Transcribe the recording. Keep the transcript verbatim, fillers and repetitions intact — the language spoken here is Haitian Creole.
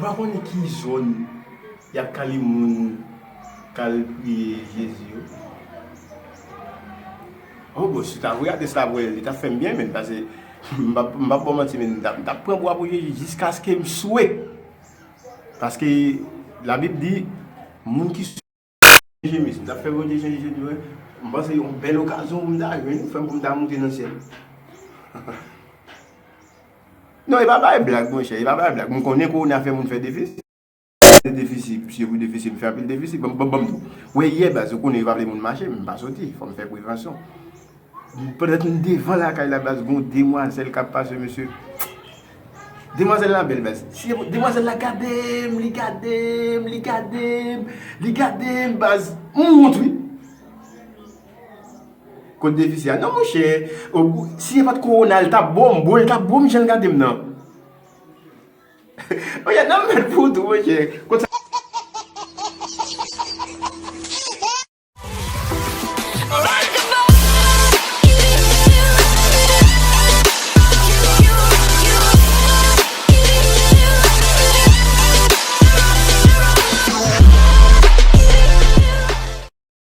pa konnen ki zòn y ap kale moun k al priye Jezi yo. Oh, bon, si w ta regade sa, wè, li t ap fè m byen, men, paske m p ap, m p ap ba w manti, men m t ap, m t ap pran bwa pou Jezi jiskaske m swe. Paske Labib di, moun ki swe, jemi, si m t ap fè Bondye chanje jemi, m panse yon bèl okazyon pou m ta jwenn, fè m pou m ta monte nan syèl. Non, e pa bay blag, monchè, e pa bay blag. M konnen kowona fè moun fè defisi. Defisi, se pou defisi, m fè anpil defisi. Bon, bon, bon, m tou. Wè, yè, baz, ou konnen yo pa vle moun mache, men m pa soti. Fò m fè prevansyon. Pandan m devan lakay la, baz, gon demwazèl k ap pase, mesye. Demwazèl la bèl, baz. Si demwazèl la gade m, li gade m, li gade m, li gade m, baz. M wont, wi. Kot defisi a? Non, monchè. O, si se pa t kowona, l t ap bo m, bo, l t ap bo m, jan l gade m nan. Oye, nan m mèt pou tou, monchè. Kot sa